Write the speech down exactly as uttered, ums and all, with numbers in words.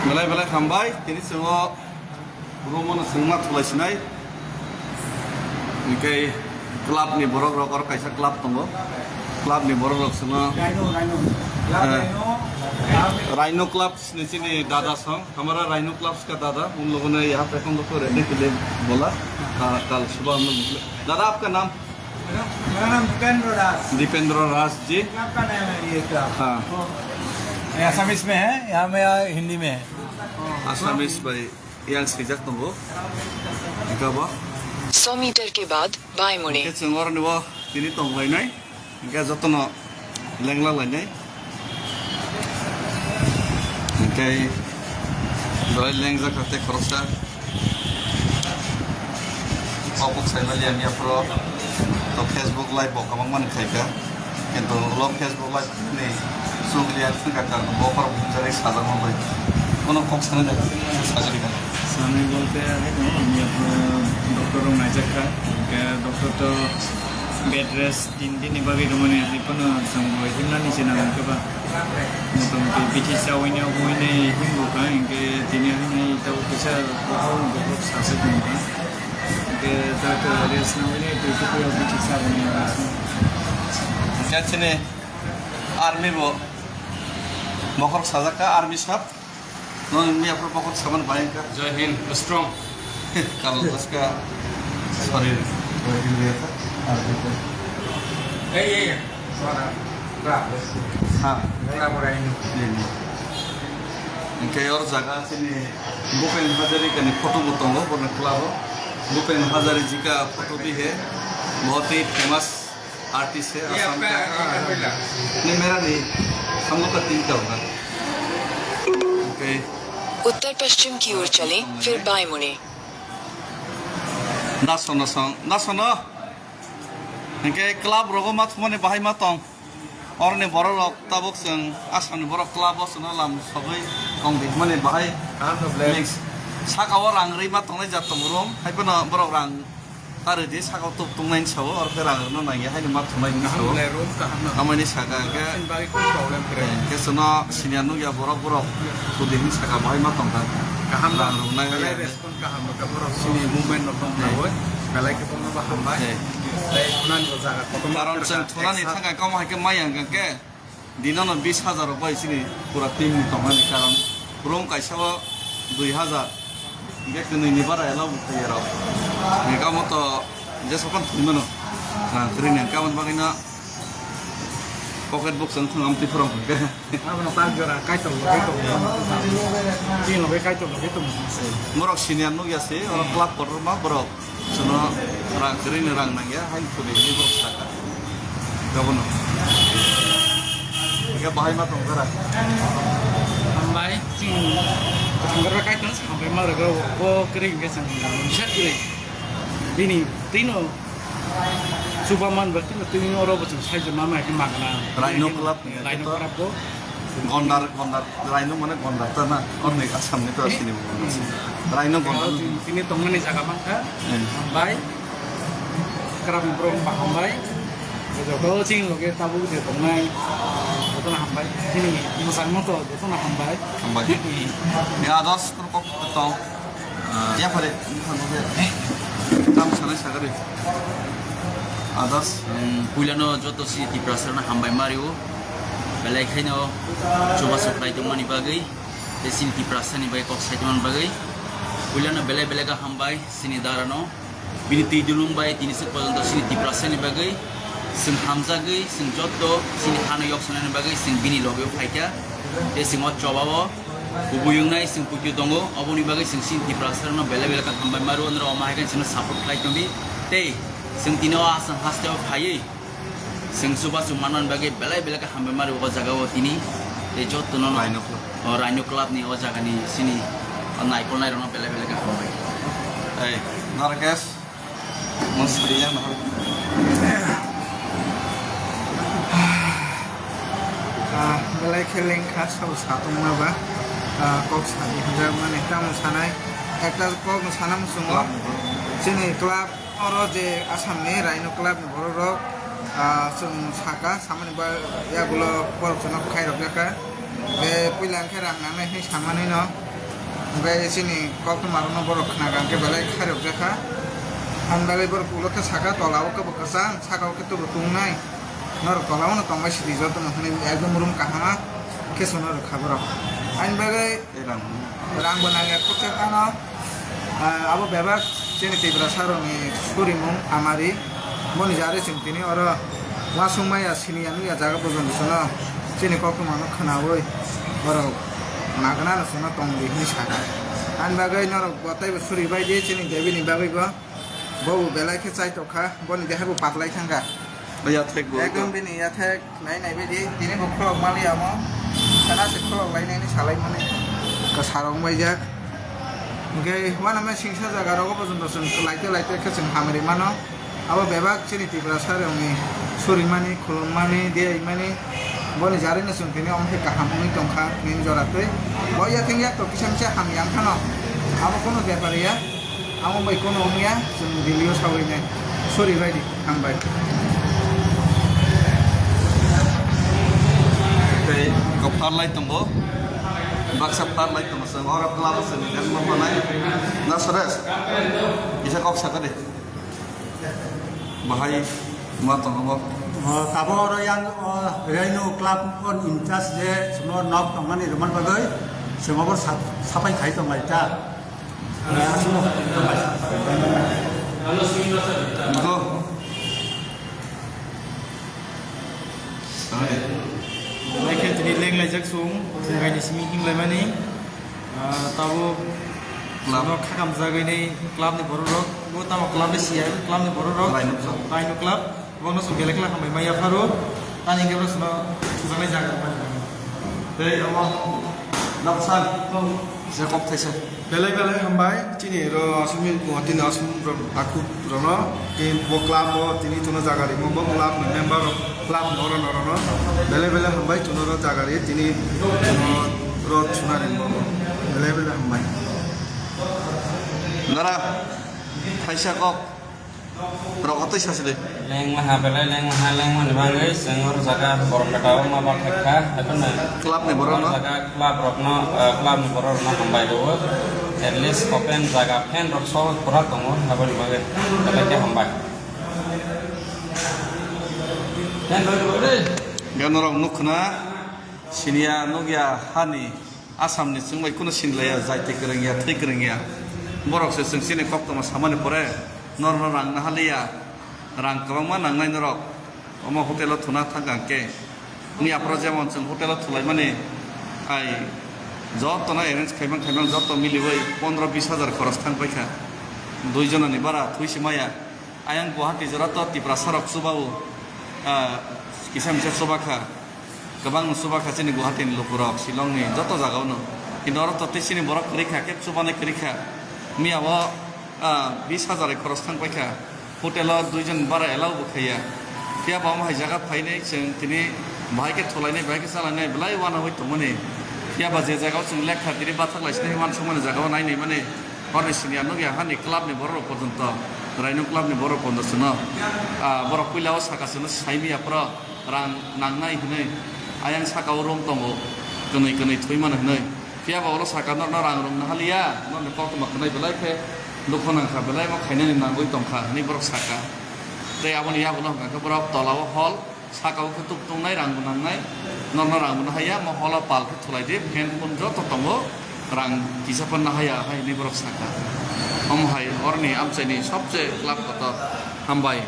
Belai belai hambai, tini chwng o room o no chwng ma thulai sinai. Hinkhe club ni borok rok, oro kaisa club tongo. Club ni borok rok chwngno, Rhino, Rhino. Club Eh, Rhino. Rhino Club ni chini dada song. Hamara Rhino Club ka dada, un logo ne yaha pe kon doktor ne kile bola. Ka-, kal subah hum log nikle. Dada, aapka naam? मेरा, मेरा नाम दीपेंद्र दास। दीपेंद्र दास जी। क्या आपका नाम है ये क्या? हाँ। ये असमीज में है, यहाँ में, यहाँ हिंदी में है। Assamese bai yang swijak tongo. Hinkhe bo? सौ मीटर के बाद बाएं मुड़ें। Hinkhe chwng oroni bo tini tonglainai. Hinkhe jotono lengla lainai. Hinkhe belai lengjak kha tei khoroksa. Kok kok sai mali ang yaphro to Facebook live bo kwbangma ni khaikha. Kintu ulo Facebook live ni chukliya thwngkha kha bo khorok bumjari sajakma bai. Kono kok sana jak sajak kha. Sanai bolte hai to, ami yaphro doctor rok naijak kha. Hinkhe doctor to bed rest Tin din ni bagwi rwmani hai phano chwng bo himnani se nang khe ba. Motamuti bithi chaui ni obo hwnwi himbo kha, hinkhe tini hai nai tabuk kisa bokhok bokhok sasai tong kha. Hinkhe ta khe rest naui nai twi twi bithi chaui ni. Hinkhe chini army bo bokhok sajak kha, army sap. No, mi apro pokot saman bayang ka. Jai Hind, strong. Kalau tas ka, sorry. Jai Hind ya ka. Ah, gitu. Hey, hey, hey. Suara. Bra. Ha. Bra, bra, ini. Ini. Hinkhe or jaga chini Bhupen Hazarika ni photo bo tongo, borni club o. Bhupen Hazarika photo bhi hai, bahut hi famous artist hai, ये Assam आपका, ka. ये आपका पहला। Nahi, mera nahi. Hum log ka team ka hoga. Okay. उत्तर पश्चिम की ओर चलें, फिर बाएं मुड़ें। Nasono song, nasono. Hinkhe club rogo ma thumani bahai ma tong. Orni borok rok tabuk chwng Assam ni borok club o chwngno lam sogwi tong di mani bahai. Kaham no blem. Mix. Saka o rang rwi ma tongnai jat tongo room. Hai phano borok rang ta rwdi saka o tuk tongnaini sao, oro khe rang rwna nangya haino ma thumnaini sao. Kaham le room, kaham no. Tamoni saka khe. Chini bagwi kunu problem kwrwi. Eh, khe chwngno senior nukya borok, borok thudi hin saka bahai ma tongkha. Kaham no. Rang rwnai belai hai. Respond kaham no kha borok chini movement no tong Eh. Nawi. Belai khe tongno ba hambai. Eh. Tei thunani bo jaga kotor. Karon chwng thunani thangkha kamo hai khe maya hwnkha khe. Dinono bis hajar rok bai chini pura team ni tongmani karon room kaisa o dui hajar. Hinkhe kwnwi ni bara elo bo thai rok. Hinkhe amo to jesa phano thwi mano. Rang kwrwi ni hinkhe aboni bagwi no pocket book chwng thwng amtwi phwrwng hinkhe. Abono tak jora kaitor logi tong. Chini logi kaitor logi tong. Borok senior nukya se, oro club kotorma borok. Chwngno rang kwrwini rang nangya, hai kwrwini borok saka. Gabono. Hinkhe bahai ma tongkha ra. Hambai, chwng tongkha ra kaitor hambai ma rwgo, bo kwrwi hinkhe chwng mungsa kwrwi. Bini twino chuba man ba twino, twino oro bo chwng saijo ma ma khe magna. Rhino Club ni Rhino Club bo. Gondar, Gondar, Rhino mane Gondar ta na, orni Assam ni to asini bo Gondar. Rhino Gondar. Tini tongmani jaga mankha. Eh. Hambai. Kwrwng borok ba hambai. Joto chini loge tabuk je tongnai. Jotono hambai. Chini mwsang moto jotono hambai. Hambai. Ni others kok tong. Ah. Ya pare, tam sanai sagari. Others. Hmm, puilano joto si Tiprasarno hambai mario. Belai khaino chubachu khlai tongmani bagwi, tei chini Tiprasani bagwi kok sai tongmani bagwi. Puilano belai belai khe hambai chini darano. Bini twi dulung bai tini swk porjonto chini Tiprasani bagwi chwng hamjagwi, chwng jotto chini hano yok sanani bagwi chwng bini logeo phaikha. Tei chwng o chobao kubui wngnai chwng puitu tongo, oboni bagwi chwng chini Tiprasarokno belai belai khe hambai ma rwo, norok omo hai khe chwngno support khlai tongdi. Tei chwng tini o aswk hasteo phaiwi chwng chubachu manmani bagwi belai belai khe hambai ma rwo o jagao tini. Tei jottono no Rhino Club. O Rhino Club ni o jagani chini o naikolnairokno belai belai khe hambai. Ei, Narkesh. Mosri ya, no. Ah, belai khe lengkha, sabo satongma ba, ah, kok sadi hwnjak mani, tamo sanai, ekta kok no sana muchungo, chini club oro je Assam ni Rhino Club ni borok rok, ah, chwng saka, samani ba yagulo borok chwngno khairok yakha, be puila hwnkhe rang nangnai hinwi samani no. Hwnkhe chini koktwma rokno borok khna kha hwnkhe belai khairokjakha. Ani bagwi borok ulo khe saka tola o khe bo kwchang, saka o khe tubu tungnai. Norok tola o no tongbai sidi joto no hwnwi ekdom room kahama khe swnwi rwkha borok. Ani bagwi Tei rang. Rang bo nangya khoroksa phano, ah, abo bebak chini Tiprasa rokni surimung amari. Boni jari chwng tini oro uansuk maya siniya nungya jaga bojong bwsano chini koktwma no khwnawi borok nagana no chwngno tong di hinwi sakha. Ani bagwi norok bo teibo suri bai di chini Devi ni bagwi bo. Bo bo belai khe chai tokha, boni deha bo patlai thangkha. Yathek bo. Ekdom bini yathek. Nai nai bai di, tini bo khulok mali amo. Sana se khulok lai nai ni salai mani. Ka sarong bai jak. Hwnkhe uanama singsa jaga rogo bo joto chwng laite laite khe chwng hamari mano. Abo bebak chini Tiprasa rokni surimani, khulumani, diyaimani. Boni jari no chwng tini omo khe kaham wngwi tongkha, nini jora twi. Bo ya thing yak to kisa misa hamya wngkha no. Abo kono bepar ya. Amo bai kono wngya, chwng Delhi o sawi nai. Sorry bai di, hambai. Tei kok pharlai tongo. Baksa pharlai tongo, chwng oro club o chwng dance bo manai. Na Suresh? Kisa kok sakha de. Bahai ma tongo bo? O, tabo oro yang, o, Rhino Club o in charge je chwngno nok tongmani rwmani bagwi chwng obo sap-, sapai khai tonglai ta. Go. Hai khe tini lenglaijak chwng, chwng kaini simi himlaimani. Ah, tabuk Club. Chwngno khakamjagwi ni club ni borok rok, bo tamo club ni C I club ni borok rok. Rhino Club. Rhino Club. Bono chwng belai kheno hambai ma yapharo, ani hwnkhe bono chwngno thujaknai jaga rwmani bagwi. Tei omo noksa se kok thaisa. Belai belai hambai chini ro aswkni Guwahati ni aswk rok takhuk rokno, tei bo club o tini chwngno jaga rimo, bo club ni member rok, club ni oro norokno belai belai hambai chwngno ro jaga ri tini chwngno ro chwngna ri bo belai belai hambai. Nara thaisa kok. Rok twi sasi de. Lengma ha belai lengma ha lengmani bagwi chwng oro jaga borok beta o ma bathak kha, haikhe na Club ni borok no? Jaga club rokno, eh, club ni borok rokno hambai rwo. At least open jaga fan rok so pura tongo, aboni bagwi belai khe hambai. Fan rok rwo de. Gana rok nuk khna siniya nukya hani Assam ni chwng bai kunu sinlaiya, jaiti kwrwngya, thwi kwrwngya. Borok se chwng chini koktwma samani pore norno rang nahaliya, rang kwbangma nangnai norok. Omo hotel o thuna thang kha hwnkhe, wngya phoro jemon chwng hotel o thulaimani hai jotono arrange khaimang khaimang joto miliwi pondro bis hajar khoros thang paikha. Dui jonani bara thwi se maya. Ayang Guwahati jora to Tiprasa rok chuba o, ah, kisa misa chuba kha. Kwbang no chuba kha chini Guwahati ni lukurok, Shillong ni joto jaga o no. Kintu oro to tei chini borok kwrwi kha, khe chubanai kwrwi kha. Miya o, ah, bis hajar bai khoros thang paikha. Hotel o dui jon bara allow bo khaiya. Phiya ba omo hai jaga phainai chwng tini bahai khe thulainai, bahai khe chalainai, belai uanwi tongmani. Phiya ba je jaga o chwng lekha tini bathak lai sinai uansukmani jaga o nai nai mani. Horni siniya nukya hani club ni borok rok porjonto, Rhino club ni borok porjonto chwngno, ah, borok puila o saka chwngno sai miya phoro rang nangnai hinwi, ayang saka o room tongo, kwnwi kwnwi thwi mano hinwi. Phiya ba ulo saka norno rang rwng nahaliya, norni koktwma khwnai belai khe dukhu nangkha, belai ma khainani nangwi tongkha hinwi borok saka. Tei aboni yagulo hwnkha khe borok tola o hall, saka o khe tuk tongnai, rang bo nangnai, norno rang bo nahaiya, mo holo pal khe thulai di, fan phun joto tongo, rang kisa phan nahaiya hai hinwi borok saka. Omo hai oroni amchaini sobse club kotor hambai.